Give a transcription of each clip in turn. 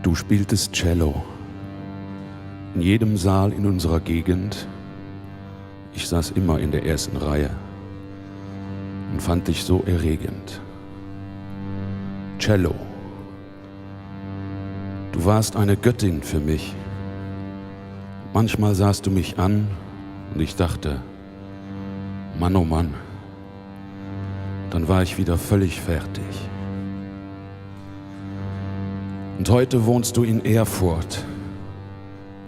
Du spieltest Cello. In jedem Saal in unserer Gegend. Ich saß immer in der ersten Reihe und fand dich so erregend. Cello. Du warst eine Göttin für mich. Manchmal sahst du mich an und ich dachte: Mann, oh Mann. Dann war ich wieder völlig fertig. Und heute wohnst du in Erfurt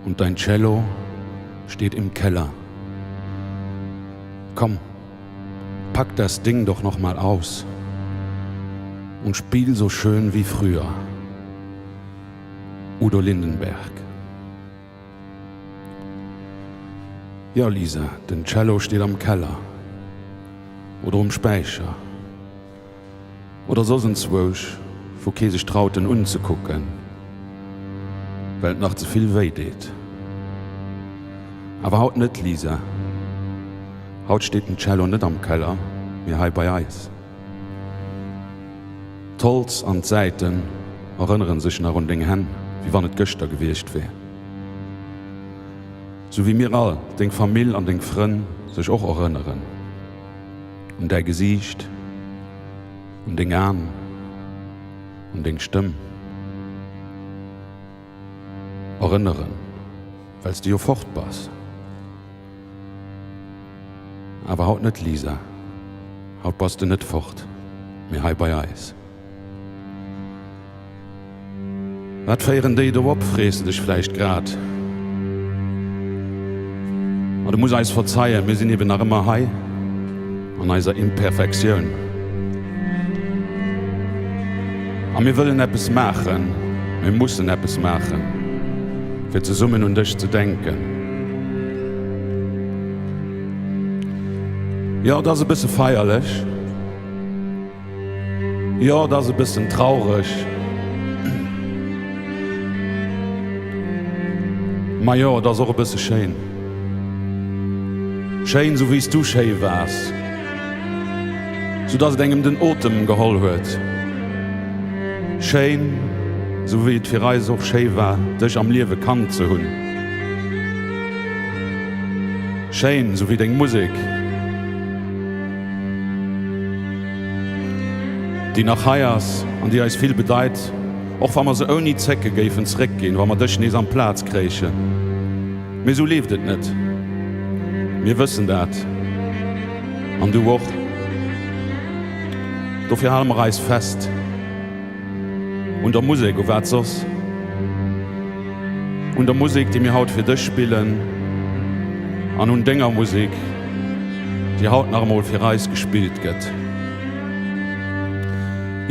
und dein Cello steht im Keller. Komm, pack das Ding doch noch mal aus und spiel so schön wie früher. Udo Lindenberg. Jo Lisa, den Cello steet am Keller oder um Späicher oder soss enzwousch, wou kee sech traut en unzekucken, well et nach ze vill wéi deet. Awer haut net Lisa, haut steet den Cello net am Keller, mee hei bei eis. D'Holz an d'Säiten erënneren sech nach un deng Hänn, wéi wann et gëschter gewiescht wär. Sou wéi mir all, deng Famill an deng Frënn, sech och erënneren. Un däi Gesiicht, un deng An, un deng Stëmm. Erënneren, well s de jo fort bass. Awer haut net, Lisa. Haut bass de net fort, mee hei bei eis. Wat féieren déi do op, frees de dech vläicht grad. Ma du muss eis verzeien, mir sinn eben nach ëmmer hei an eiser Imperfektioun. A mir wëllen eppes maachen, mir mussen eppes maachen, fir zesummen un dech ze denken. Jo, et ass e bësse feierlech. Jo, et ass e bëssen traureg. Ma jo, et ass och e bësse schéin. Schéin, sou wéi s du schéi waars. Sou dass et engem den Otem geholl huet. Schéin, sou wéi et fir eis och schéi war, dech am Liewe kannt ze hunn. Schéin, sou wéi deng Musek. Déi nach hei ass an déi eis vill bedeit, och wa mer se ouni Zécke géifen zréckginn, wa mer dech nees amplaz kréichen. Mee sou leeft et net. Mir wëssen dat. An du och. Dofir hale mer eis fest. Un der Musek, u wat soss? Un der Musek, déi mir haut fir dech spillen, an un denger Musek, déi haut nach emol fir eis gespillt gëtt.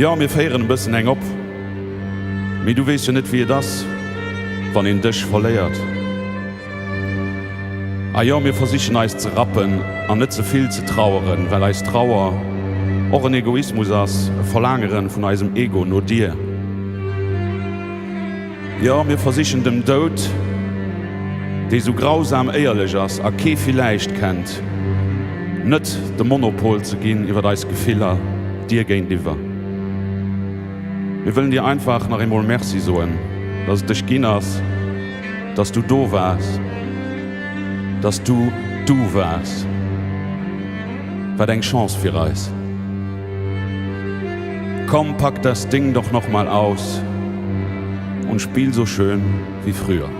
Jo, mir féieren e bëssen eng op, mee du weess jo net, wéi et ass, wann een dech verléiert. A jo, mir versichen eis ze rappen an net ze vill ze traueren, well eis Trauer och en Egoismus ass, e Verlaangeren vun eisem Ego no dir. Jo, mir versichen dem Doud, dee sou grausam éierlech ass a kee Villäicht kennt, net de Monopol ze ginn iwwer eis Gefiller dir géintiwwer. Mir wëllen dir einfach nach eemol Merci soen, dass et dech ginn ass, dass du do waars, dass du du waars. Wat eng Chance fir eis. Komm, pack das Ding doch noch mal aus und spiel so schön wie früher.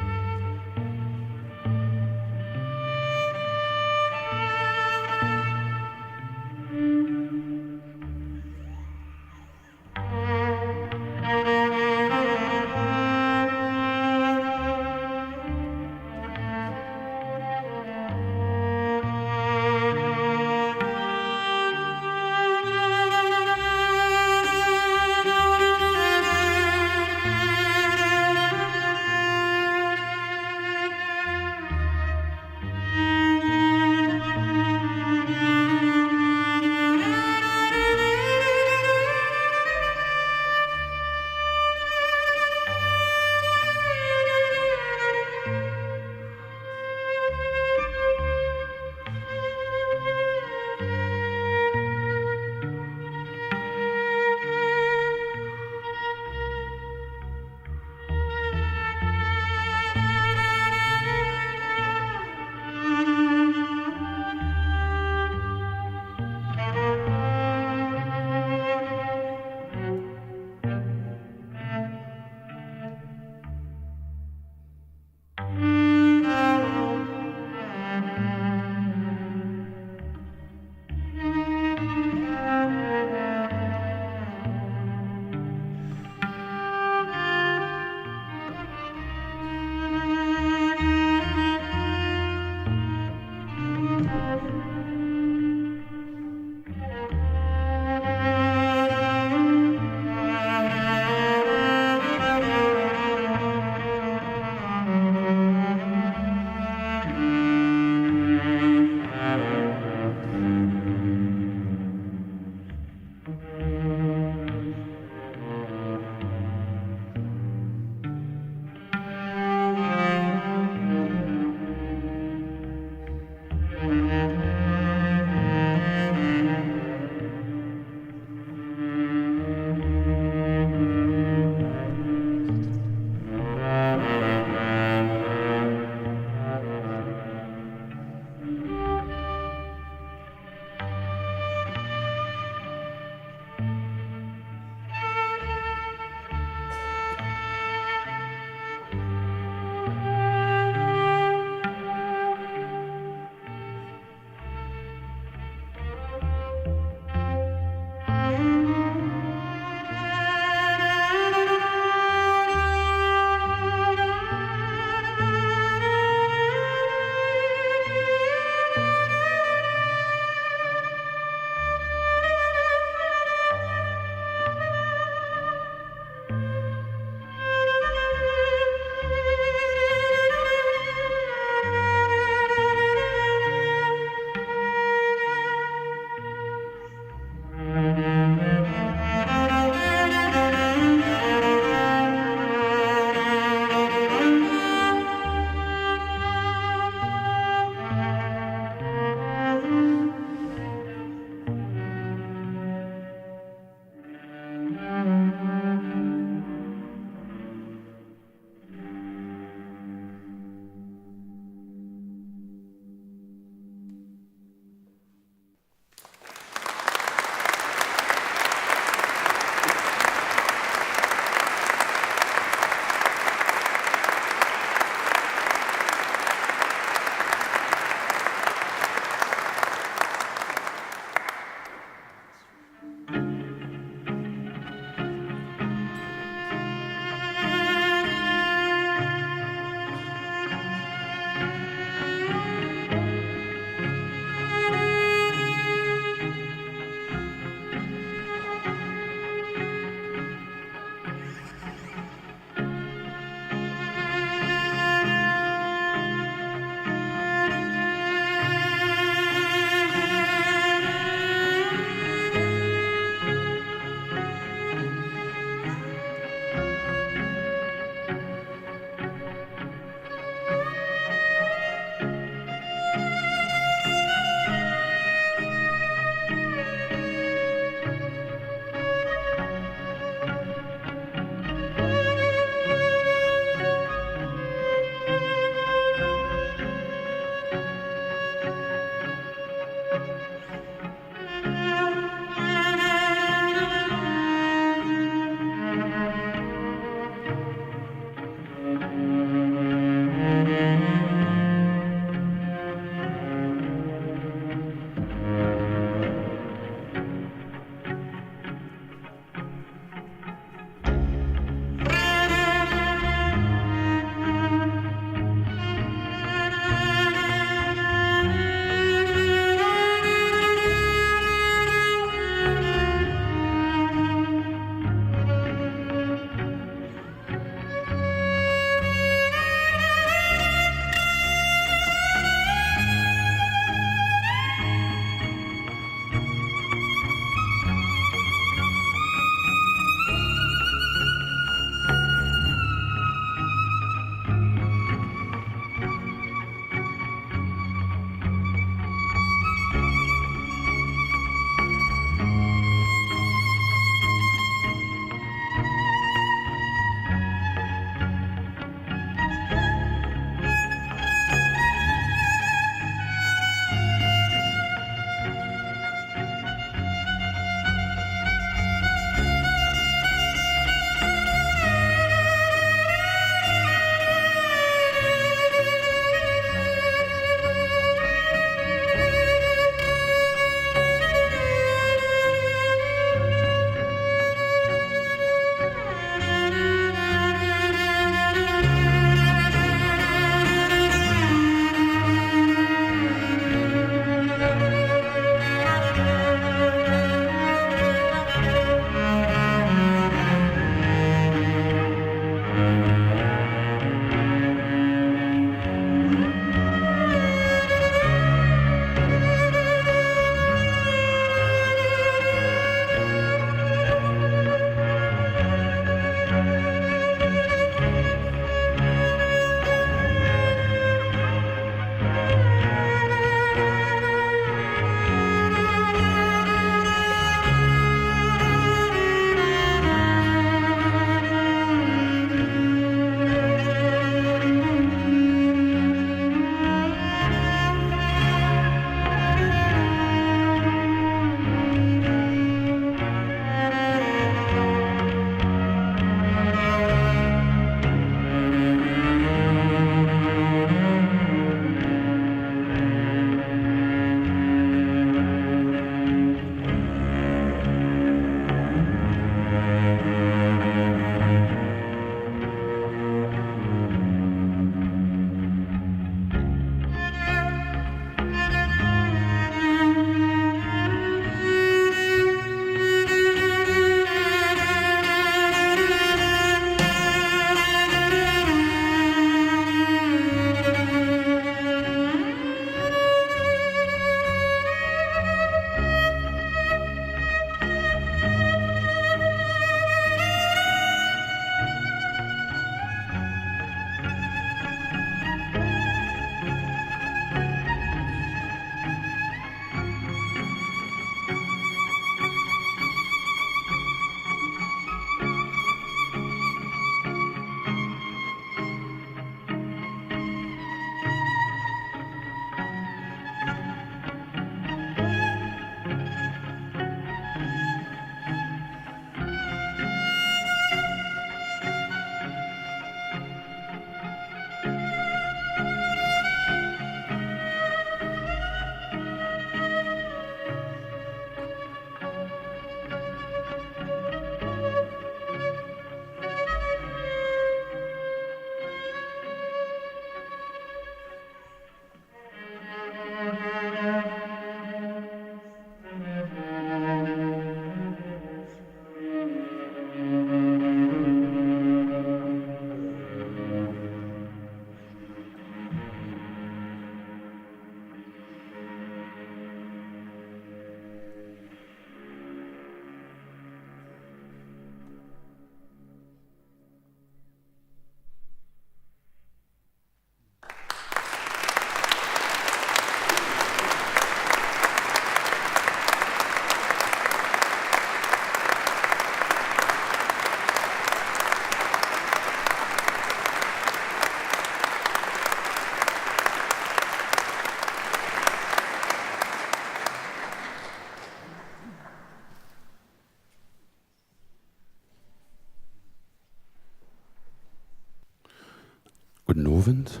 Gudden Owend.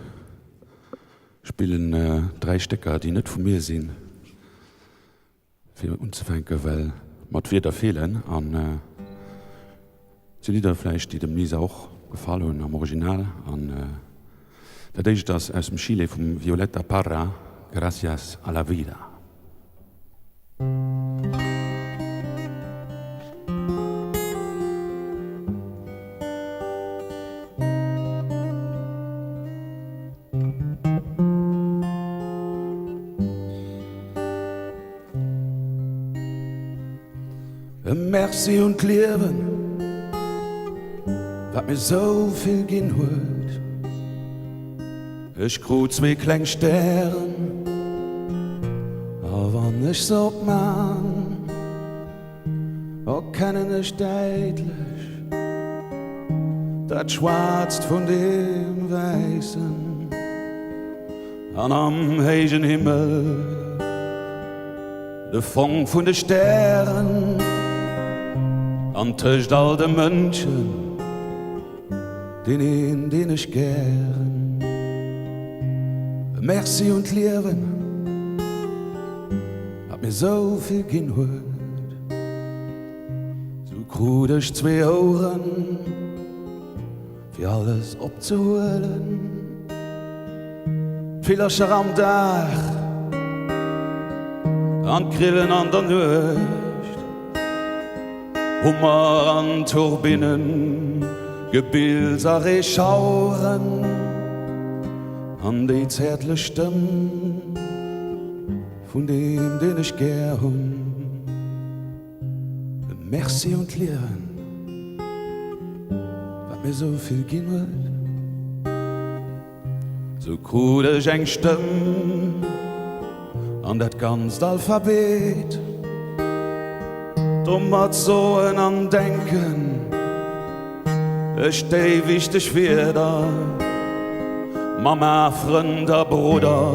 Ech spillen 3 Stécker, déi net vu mir sinn, fir unzefänken, well mer d'Wierder feelen. An et si Lidder vläicht, déi dem Lisa och gefall hunn am Original. An dat éischt ass aus dem Chile vum Violeta Parra, Gracias a la vida. E Merci un d'Liewen, wat mir sou vill ginn huet. Ech krut zwee kleng Stären, a wann ech se opman, erkennen ech däitlech dat Schwaarzt vun deem Wäissen an am héijen Himmel de Fong vun de Stären an tëscht all de Mënschen. Deen een, deen ech gären. E Merci un d'Liewen, wat mir sou vill ginn huet. Sou krut ech zwee Oueren, fir alles opzehuelen. D'Villercher am Dag an d'Grillen an der Nuecht. Hummer an Turbinnen, Gebills a Reeschaueren an déi zäertlech Stëmm vun deem, deen ech gär hunn. E Merci un d'Liewen, wat mir sou vill ginn huet. Sou krut ech eng Stëmm an dat ganzt Alphabet. Domat soen an denken ech déi wichteg Wierder, Mamma, Frënd a Brudder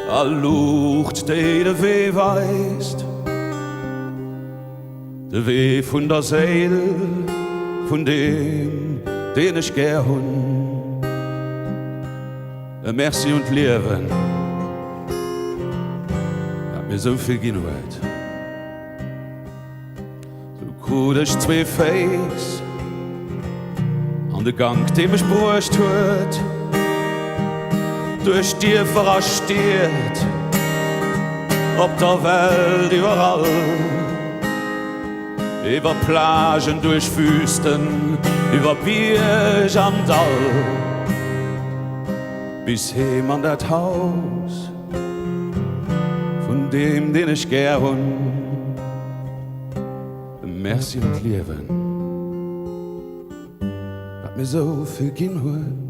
a Luucht, déi de Wee weist. De Wee vun der Séil vun deem, deen ech gär hunn. E Merci un d'Liewen, dat mir sou vill ginn huet. Sou krut ech zwee Féiss an de Gank, dee mech bruecht huet duerch Dierfer a Stied, op der Welt iwwerall. Iwwer Plagen, duerch Wüsten, iwwer Bierg an Dall, bis heem an dat Haus vun deem, deen ech gär hunn. Merci un d'Liewen, wat mir sou vill ginn huet.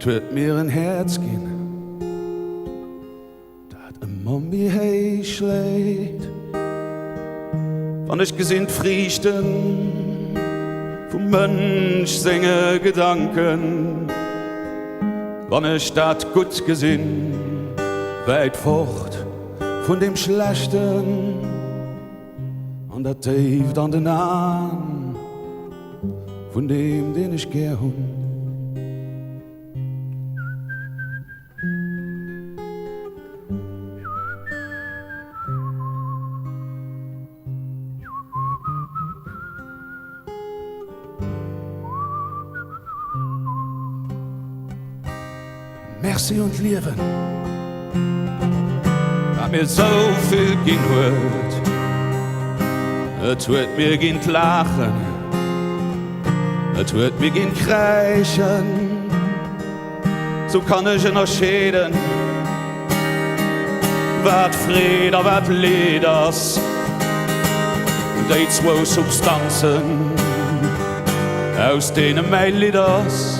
Et huet mir en Häerz ginn. Dat ëmmer méi héich schléit. Wann ech gesinn d'Friichte vum Mënsch senge Gedanken, wann ech dat Gutt gesinn, wäit fort vun deem Schlechten, an dat Déift an den An vun deem, deen ech gär hunn. Merci un d'Liewen, dat mir sou vill ginn huet. Et huet mir ginn d'Laachen, et huet mir ginn d'Kräischen. Sou kann ech ënnerscheeden, wat Freed a wat Leed ass, déi zwou Substanzen, aus deene mäi Lidd ass.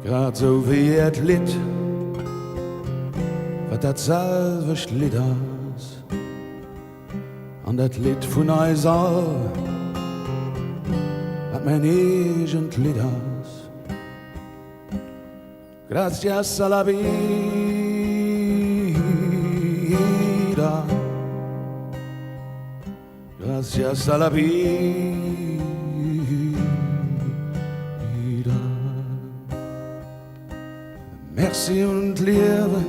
Grad sou wéi äert Lidd, wat dat selwecht Lidd ass. An dat Lidd vun eis all, wat mäin eegent Lidd ass. Gracias a la vida, gracias a la vida. Merci un d'Liewen.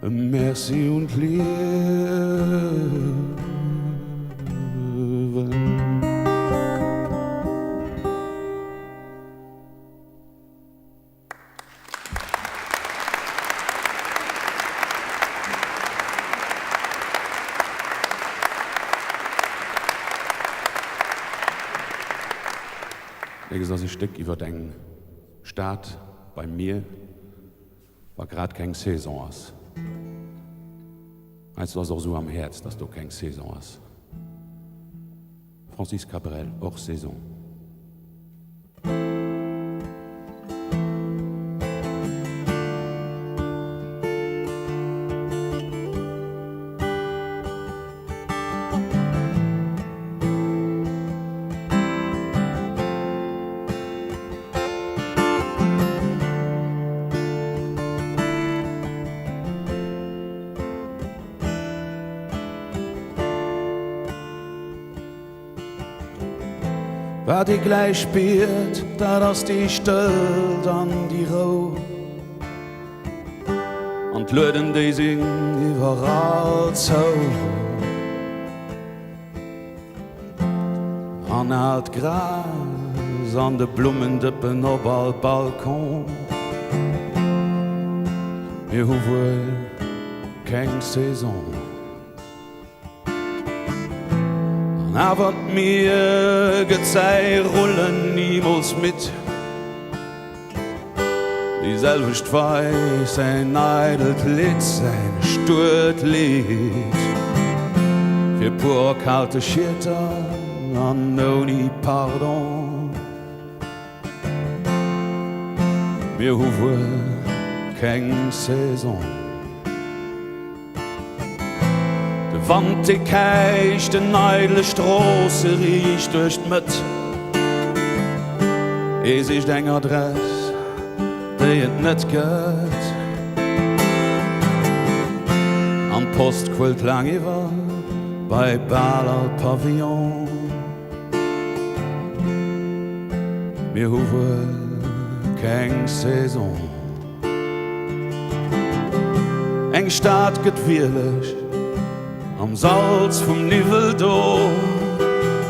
E Merci un d'Liewen. Nächst ass e Stéck iwwer eng Stad beim Mier, wa grad keng Saison ass. Heiansdo ass och esou am Häerz, dass do keng Saison ass. Francis Cabrel, Hors saison. Wat ee gläich spiert, dat ass déi Stëllt an déi Rou. An d'Lueden, déi sinn iwwerall zou. An aalt Gras an de Blummendëppen op all Balcon. Mir hu wuel keng Saison. An awer d'Mier gëtt säi Rullen nimools midd. Déi selwecht Weis, säin eidelt Lidd, säin stuert Lidd. Fir puer erkalte Schieter an ouni Pardon. Mir hu wuel keng Saison. De Wand dee käicht en eidele Stroosse riicht duerch d'Mëtt. Ee sicht eng Adress, déi et net gëtt. An d'Post quëllt laang iwwer bei bal all Pavillon. Mir hu wuel keng Saison. Eng Stad gëtt wieleg am Salz vum Niwwel do.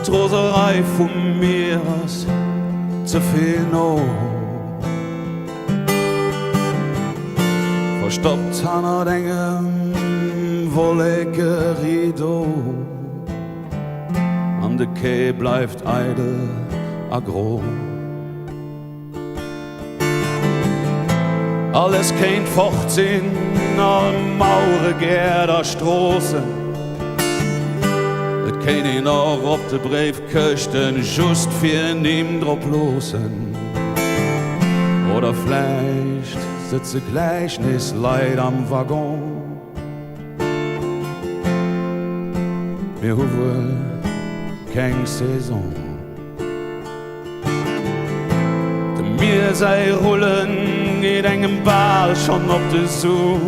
D'Roserei vum Mier ass ze vill no. Verstoppt hannert engem Wollekerideau. An de Quai bleift eidel a gro. Alles kéint fort sinn, all Mauere, Gäert a Stroossen. Et kéint een och op de Bréifkëschten just fir Nimm drop loossen. Oder vläicht sëtze gläich nees Leit am Waggon. Mir hu wuel keng Saison. Dem Mier säi Rullen geet engem bal schonn op de Su.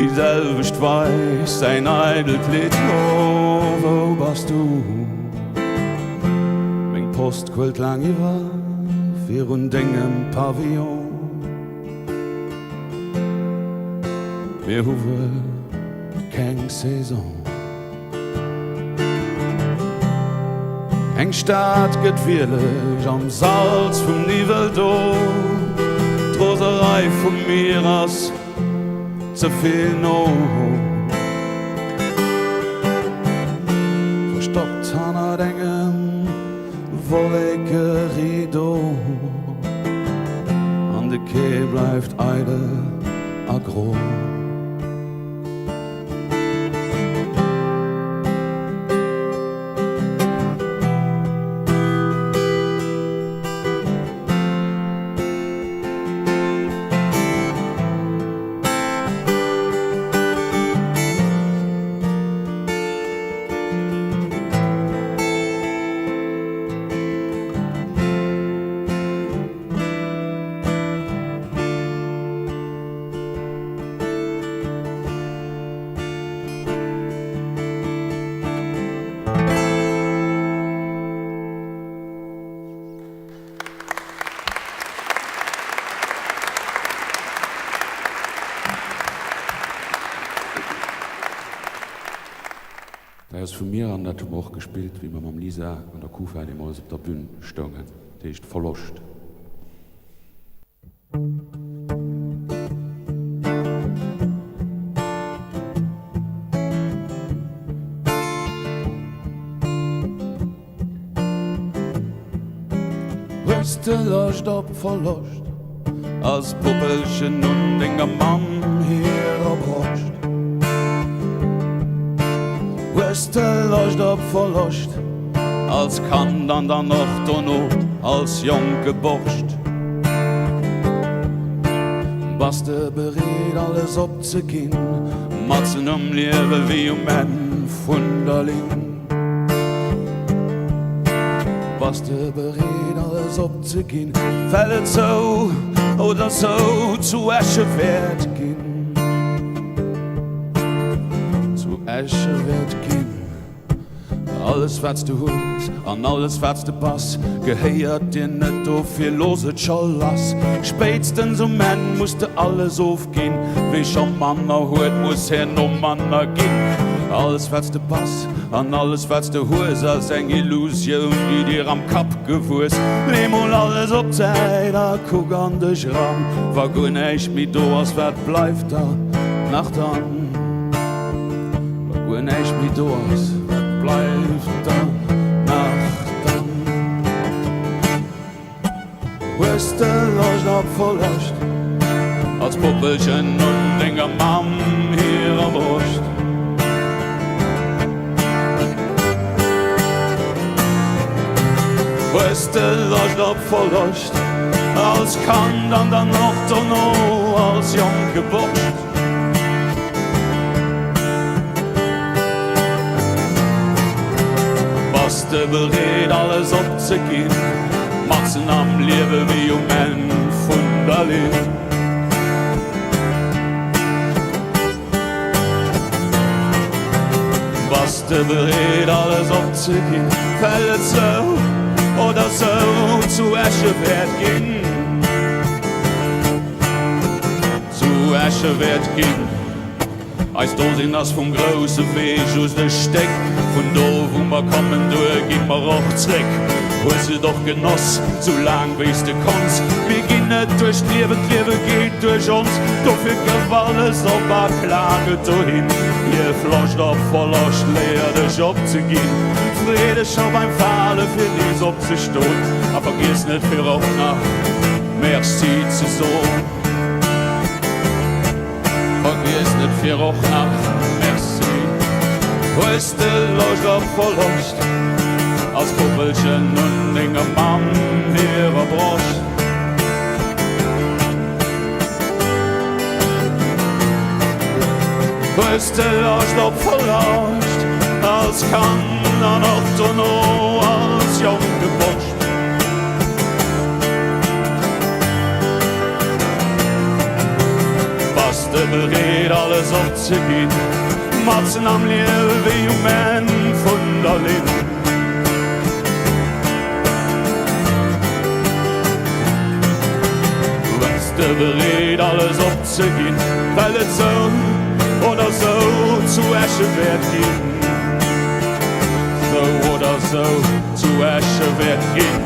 Déi selwecht Weis, säin eidelt Lidd, Oh, wou bass du? Meng Post quëllt laang iwwer virun dengem Pavillon. Mir hu wuel keng Saison. Eng Stad gëtt wieleg am Salz vum Niwwel do. D'Roserei vum Mier ass ze vill no. Verstoppt hannert engem Wollekerideau. An de Quai bleift eidel a gro. Dei ass vu mir an dat hu mer och gespillt, wéi mer mam Lisa an der Kufa deemools op der Bühn stoungen. Dat heescht Verloscht. Hues de Loscht op Verloscht als Puppelchen un denger Mamm hirer Broscht? Hues de Loscht op Verloscht als Kand an dann och dono als jonke Borscht? Bass de bereet alles opzeginn, matzen um Liewe wéi um Enn vun der Linn? Bass de bereet alles opzeginn, well et sou oder sou zu Äsche wäert ginn? Zu Äsche wäert ginn. Alles wat s de hues an alles wat s de bass, gehéiert dir net, dofir looss et scho lass. Spéitstens um Enn muss de alles ofginn, wee scho manner huet, muss herno manner ginn. Alles wat s de bass An alles wats de hues ass eng Illusioun déi dir am Kapp gewuess. Lee mol alles op d'Säit a kuck an dech ran, wa guer näischt méi do ass, wat bleift da nach dann? Wa guer näischt méi do ass, wat bleift da nach dann? Hues de Loscht op Verloscht als Puppelchen un denger Mamm hirer Broscht? Hues de Loscht op Verloscht als Kand an dann och dono als jonke Borscht? Bass de bereet alles opzeginn, matzen am Liewe wéi um Enn vun der Linn? Bass de bereet alles opzeginn, well et sou oder sou zu Äsche wäert ginn? Zu Äsche wäert ginn. Eist Dosinn ass vum grousse Wee just e Stéck. Vun do wou mer kommen, duer gi mer och zréck. Hues et och genoss, sou laang wéi s de konns. Mir ginn net duerch d'Liewen, d'Liewe geet duerch ons. Dofir gëff alles op a klag et dohin. Lief Loscht op Verloscht, léier dech opzeginn. Free dech scho beim Fale fir nees opzestoen. A vergiess net fir och nach Merci ze soen. Vergiess net fir och nach Merci. Hues de Loscht op Verloscht als Puppelchen un denger Mamm hirer Broscht? Hues de Loscht op Verloscht als Kand an och dono als jonke Borscht? Bass de bereet alles opzeginn, matzen am Liewe wéi um Enn vun der Linn? Bass de bereet alles opzeginn, well et sou oder sou zu Äsche wäert ginn? Sou oder sou. Zu Äsche wäert ginn.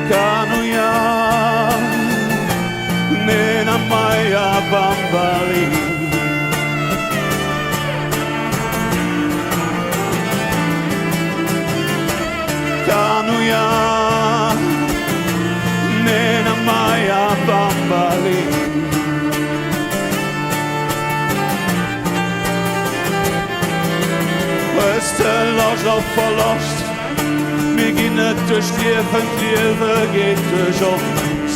Kanuya Nena Maya Bambali Kanuya Nena Maya Bambali Hues de Loscht op Verloscht? Mir ginn net duerch d'Liewen, d'Liewe geet duerch ons.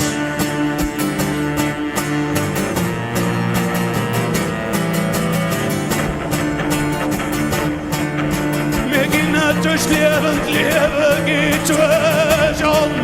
Mir ginn net duerch d'Liewen, d'Liewe geet duerch ons.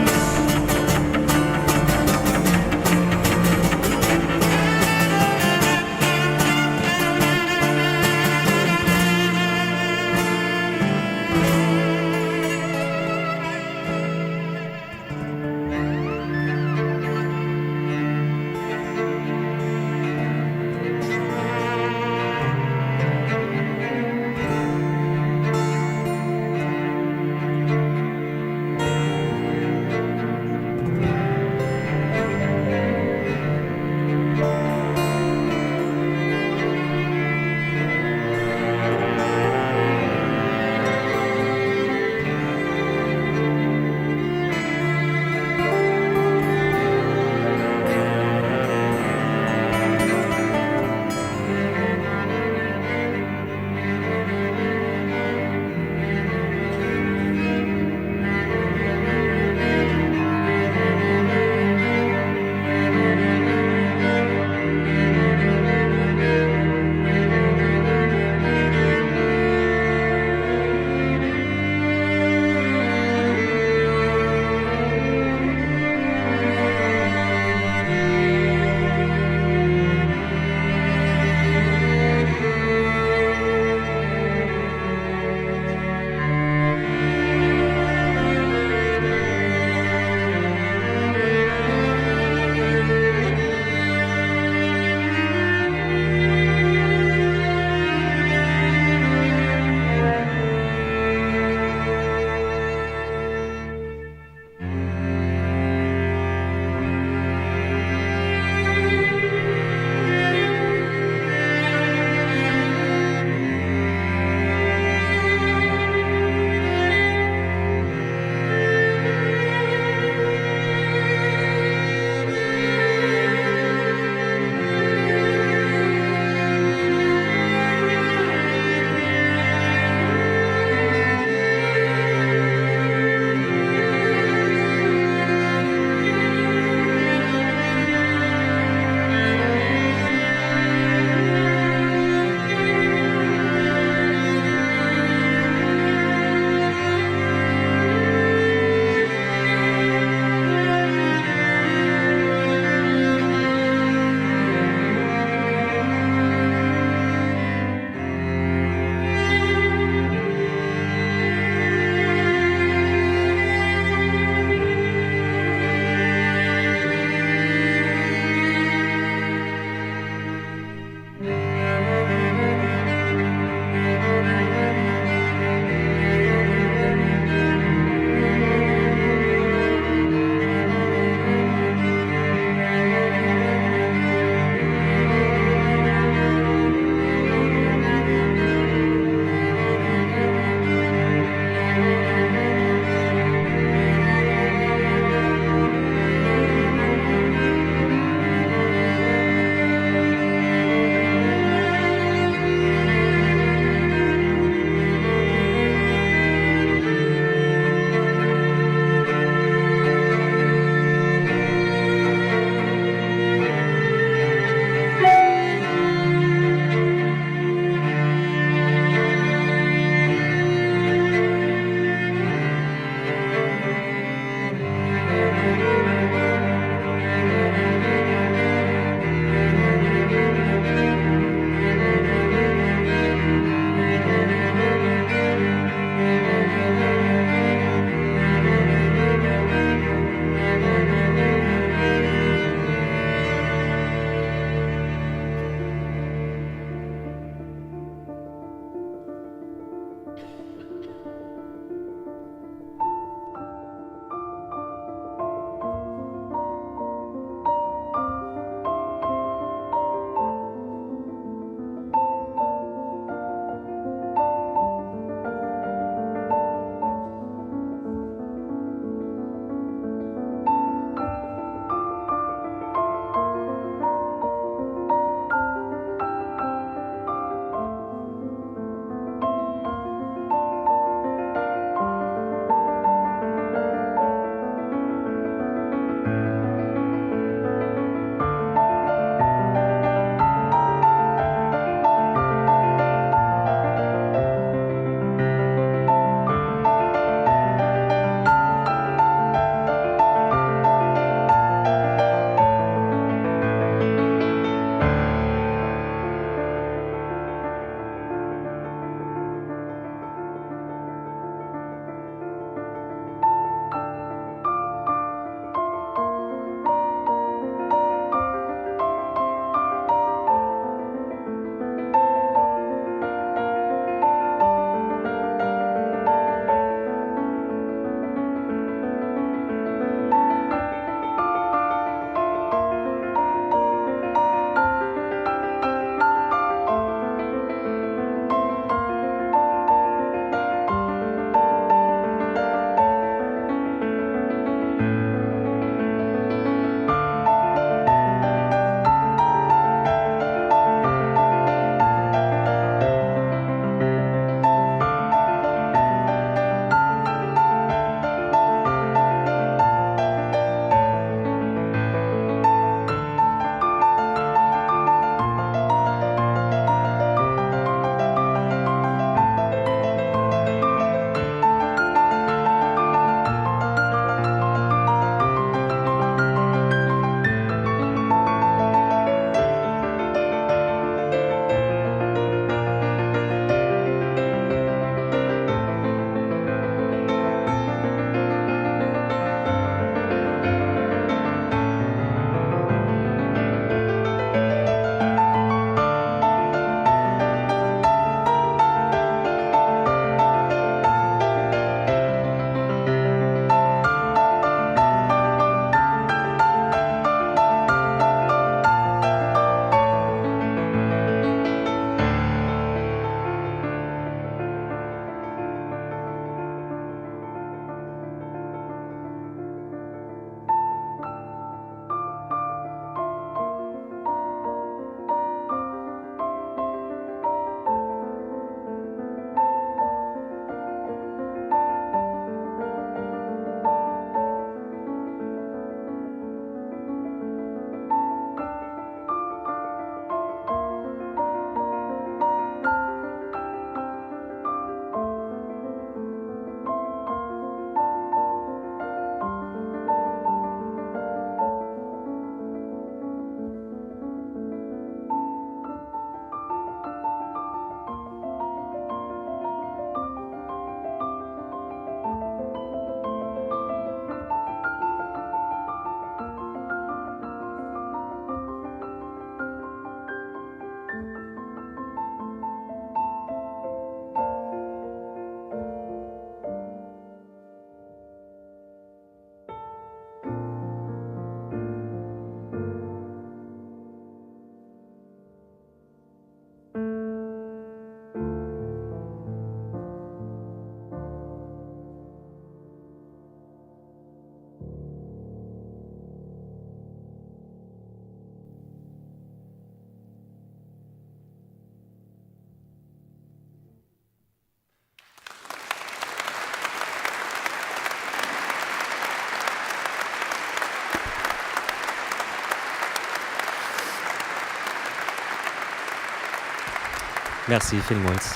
Merci villmools.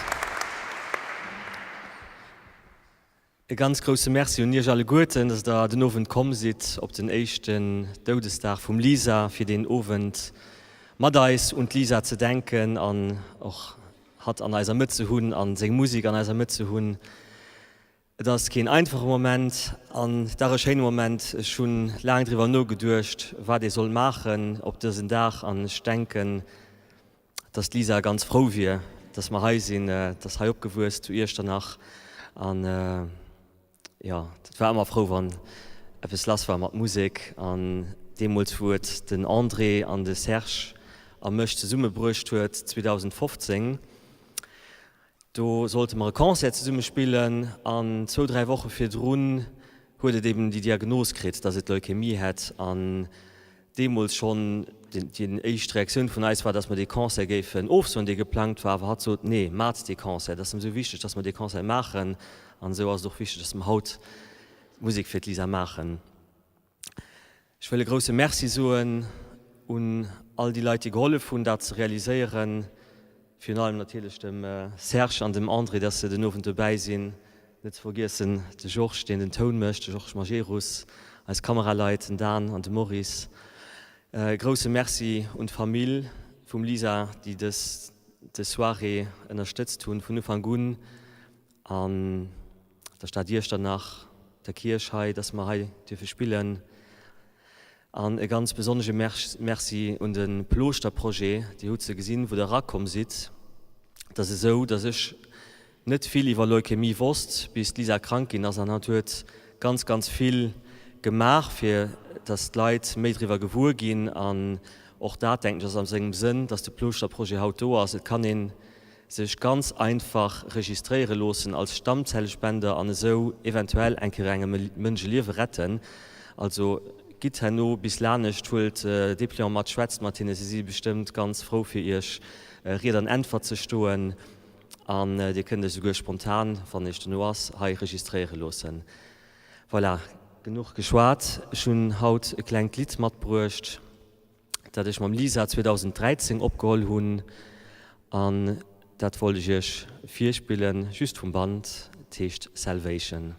E ganz grousse Merci un Iech alleguerten, dass Der den Owend komm sidd op den éischten Doudesdag vum Lisa, fir deen Owend mat eis un d'Lisa ze denken an och hatt an eiser Mëtt ze hunn a seng Musek an eiser Mëtt ze hunn. Et ass keen einfache Moment an dach e schéine Moment. Ech hunn laang driwwer nogeduecht, wat ee soll maachen op dësen Dag an ech denken, dass d'Lisa ganz frou wier, dass mer hei sinn. Et ass hei opgewuess zu Iechternach an jo, et war ëmmer frou, wann eppes lass war mat Musek. An deemools, wou et den André an de Serge a mech zesummebruecht huet, 2015, Do sollte mer e Concert zesumme spillen an zwou, dräi Woche virdrun huet et eben déi Diagnos kritt, dass et Leukämie hätt. An deemools schonn déi éischt Reaktioun vun eis war, dass mer dee Concert géifen ofsoen, dee geplangt war. Awer hatt sot, Nee, maacht dee Concert, et ass em esou wichteg, dass mer dee Concert maachen. An esou ass et och wichteg, dass mer haut Musek fir d'Lisa maachen. Ech wëll e grousse Merci soen un all déi Leit, déi gehollef hunn, dat ze realiséieren. Virun allem natierlech dem Serge an dem André, dass se den Owend dobäi sinn. Net ze vergiessen de Georges, deen den Toun mécht, de Georges Majerus, eis Kameraleit, den Dan an de Maurice. E grousse Merci un d'Famill vum Lisa, déi dës Soirée ënnerstëtzt hunn vun Ufank un. An der Stad Iechternach, der Kierch hei, dass mer hei dierfe spillen. An e ganz besonnesche Merci un de Plooschter-Projet. Dir hutt se gesinn, wou Der erakomm sidd. Et ass esou, dass ech net vill iwwer Leukämie wosst, bis d'Lisa krank ginn ass. An hatt huet ganz, ganz vill gemaach, fir dass d'Leit méi driwwer gewuer ginn. An och dat, denken ech, ass a sengem Sënn, dass de Plooschter-Projet haut do ass. Et kann een sech ganz einfach registréiere loossen als Stammzellespender an esou eventuell eng Kéier engem Mënsch e Liewe retten. Also gitt herno bis lanescht, huelt Depliant mat, schwätzt mat hinne, si si bestëmmt ganz frou fir iech Ried an Äntwert ze stoen an dir kënnt iech esouguer spontan, wann iech dono ass, hei registréiere loossen. Voilà, genuch geschwat, ech hunn haut e klengt Lidd matbruecht. dat ech mam Lisa 2013 opgeholl hunn an dat wollt ech iech virspillen, just vum Band, et heescht Salvation.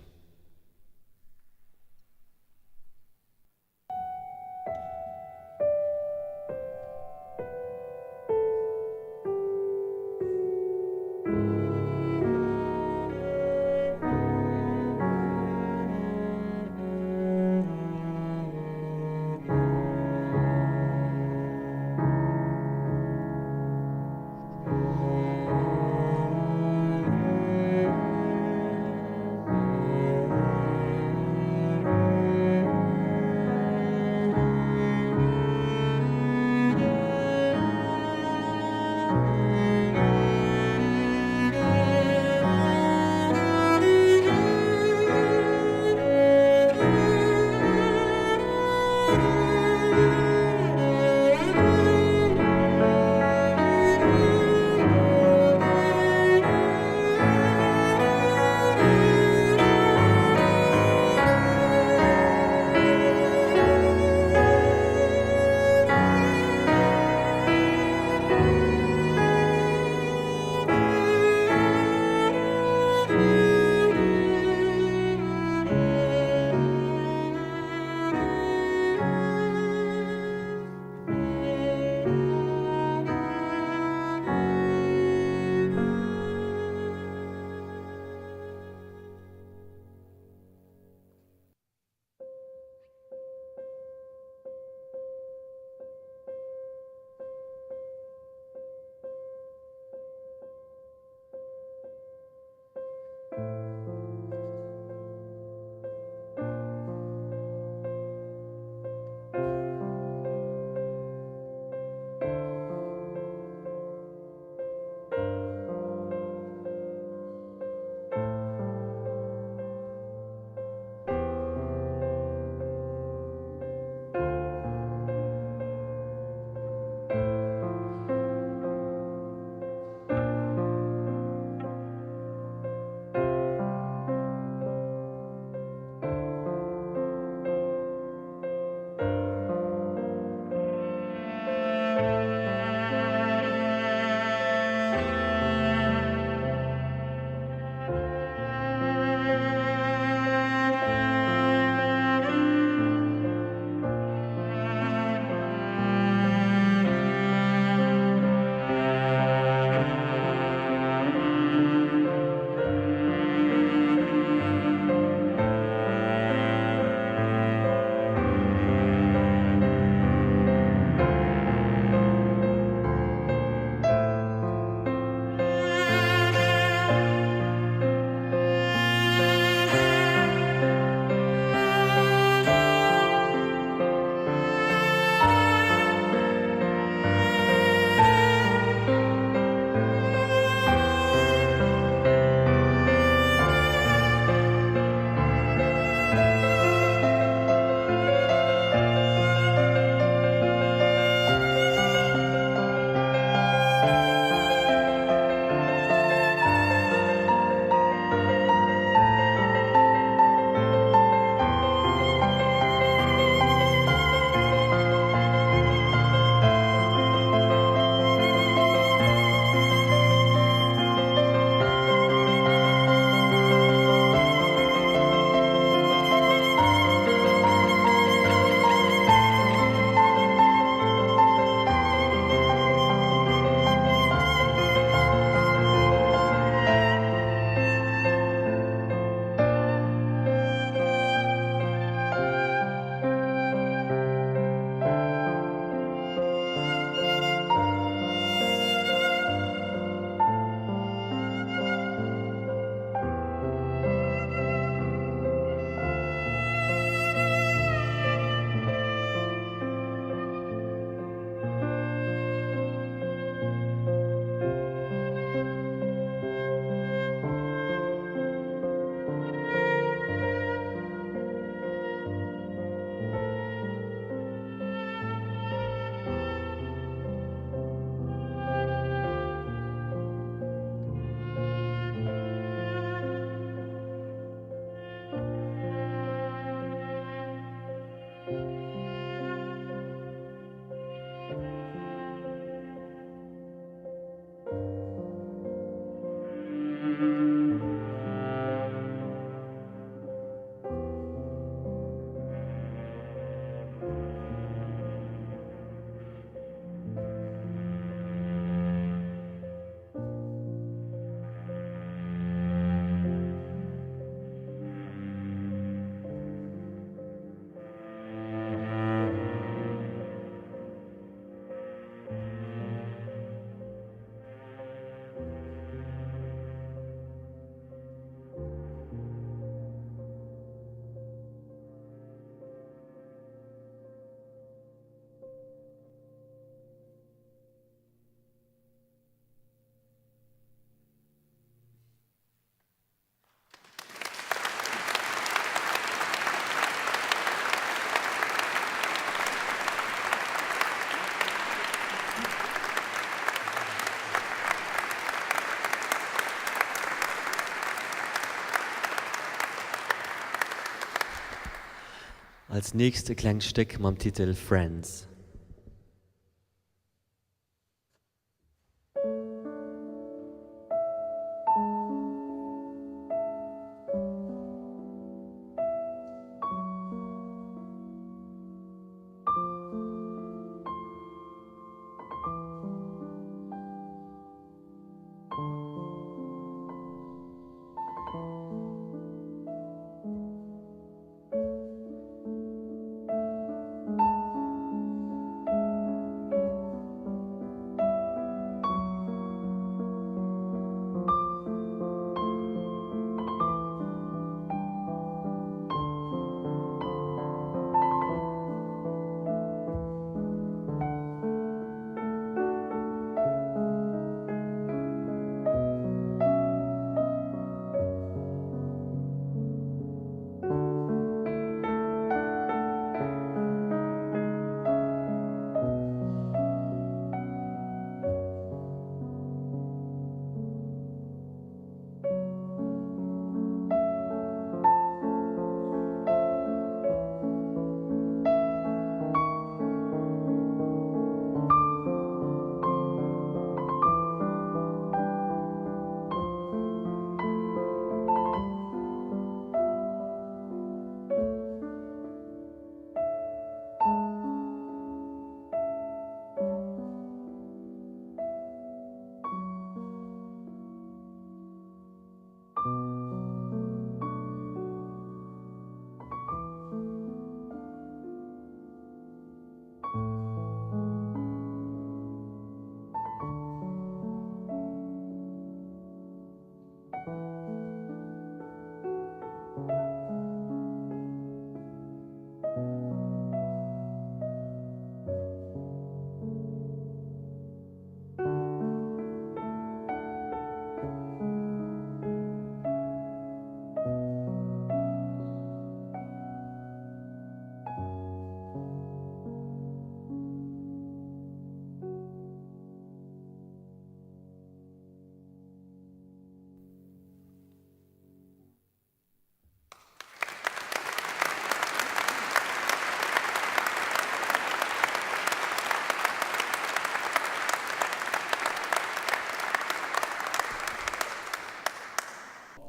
Als nächst e klengt Stéck mam Titel Friends.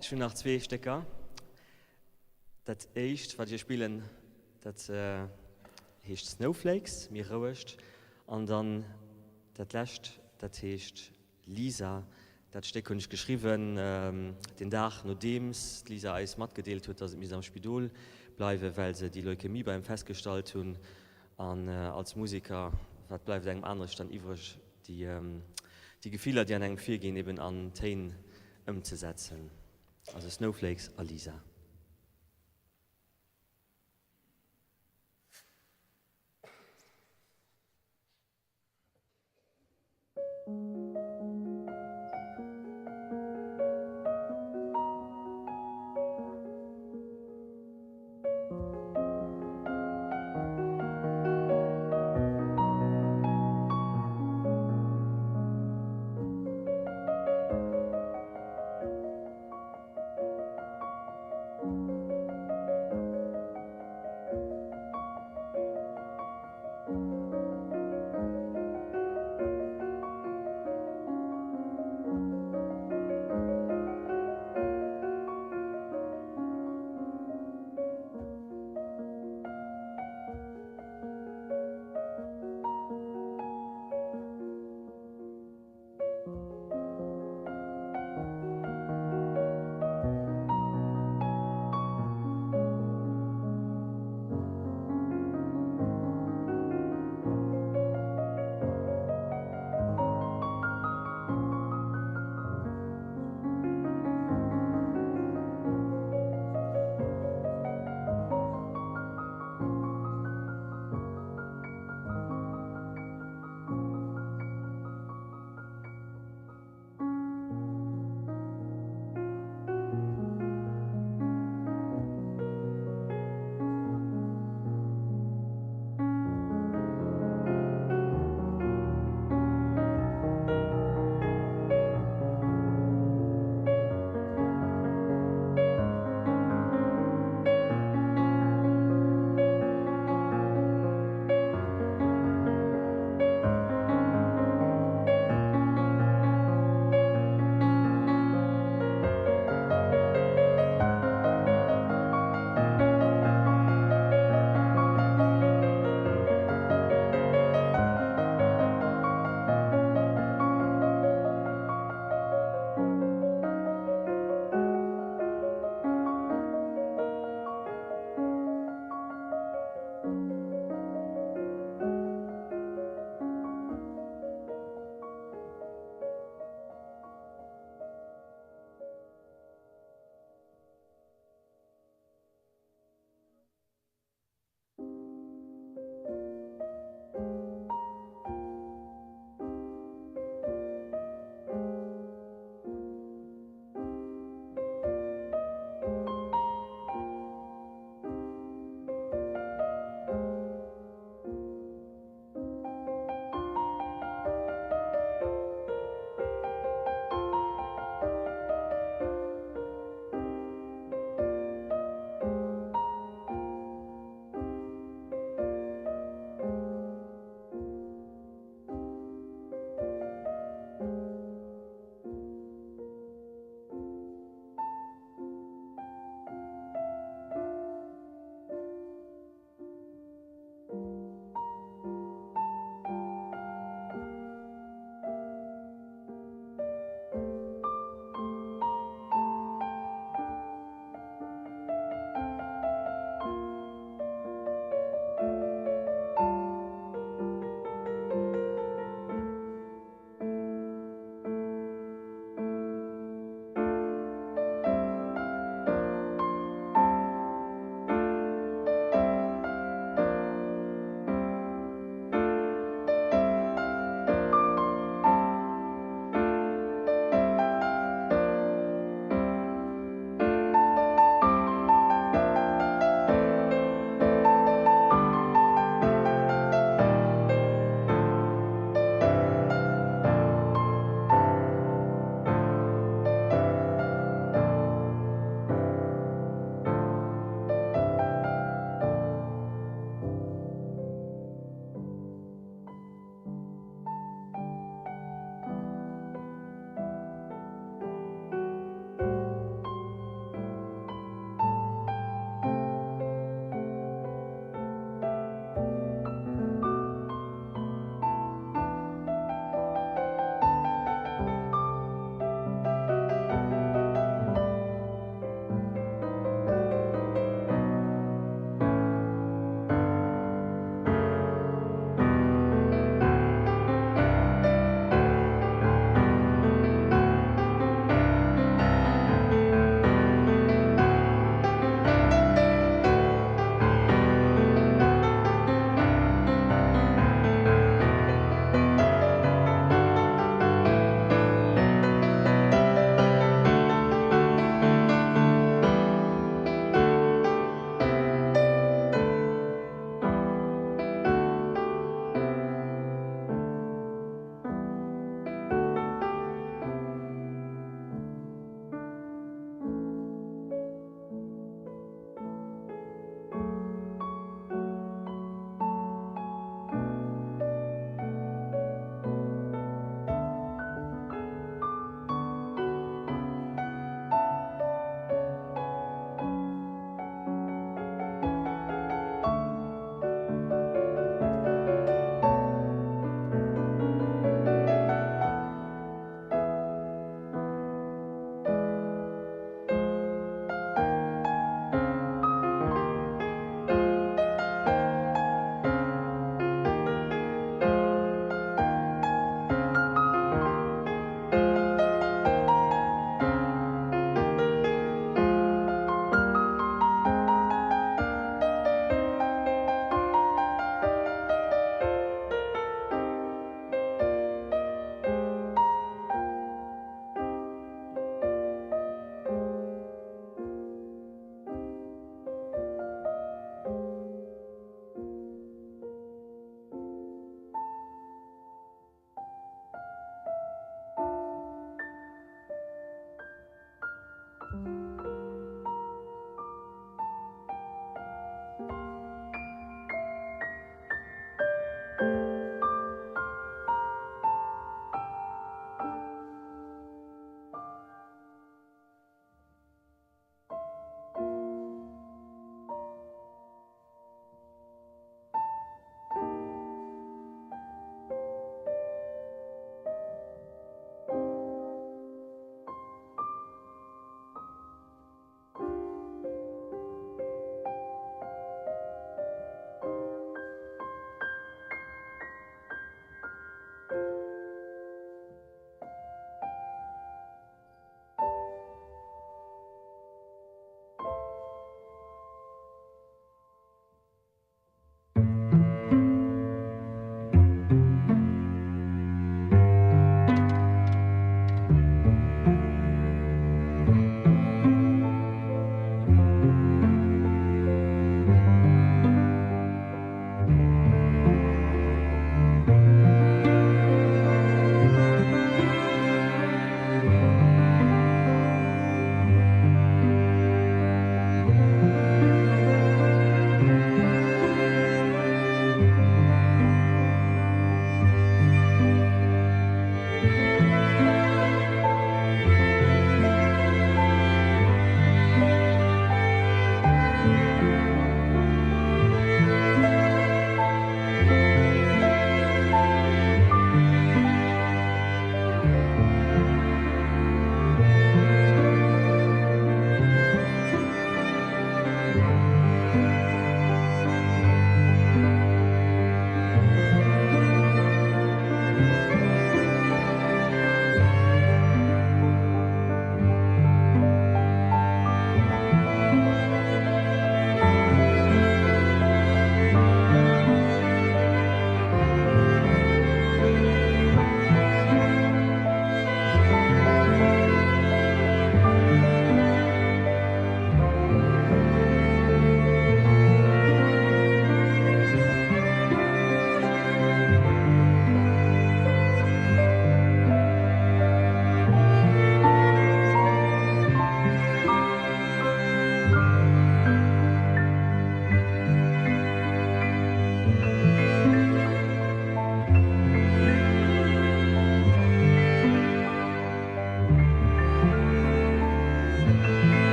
Ech hunn nach zwee Stécker. Dat éischt, wat ech iech spillen, dat heescht Snowflakes, méi rouegt. An dann dat lescht, dat heescht Lisa, Dat Stéck hunn ech geschriwwen den Dag nodeems d'Lisa eis matgedeelt huet, dass et misst am Spidol bleiwen, well se déi Leukämie bei em festgestallt hunn. An als Museker, wat bleift engem anerescht dann iwwreg, déi Gefiller, déi an engem virginn, eben an Téin ëmzesetzen. Also Snowflakes a Lisa.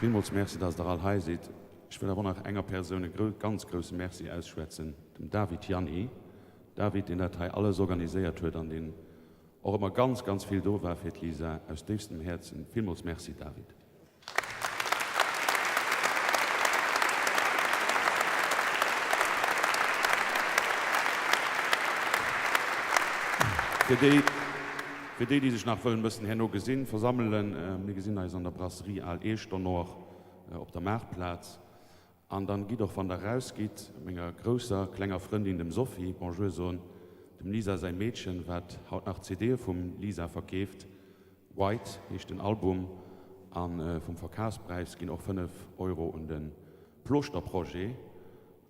Villmools Merci, dass Der all hei sidd. Ech wëll awer och nach enger Persoun e ganz grousse Merci ausschwätzen, dem David Gianni. David, deen dat hei alles organiséiert huet an deen och ëmmer ganz, ganz vill do war fir d'Lisa. Aus déifstem Häerzen villmools Merci, David. Fir déi, fir déi, déi sech nach wëllen e bëssen herno gesinn, versammelen, mir gesinn eis an der Brasserie Al Eechternoach op der Maartplaz. An dann gitt och, wann der rausgitt, menger grousser klenger Frëndin, dem Sophie, Bonjour soen, dem Lisa säi Meedchen, wat haut nach CDe vum Lisa verkeeft. White heescht den Album a vum Verkafspräis ginn och 5 Euro un de Plooschterprojet.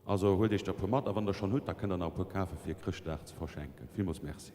Also huelt iech der e puer mat a wann der schonn hutt, da kënnt der nach e puer kafe fir Chrëschtdag ze verschenken. Villmools Merci.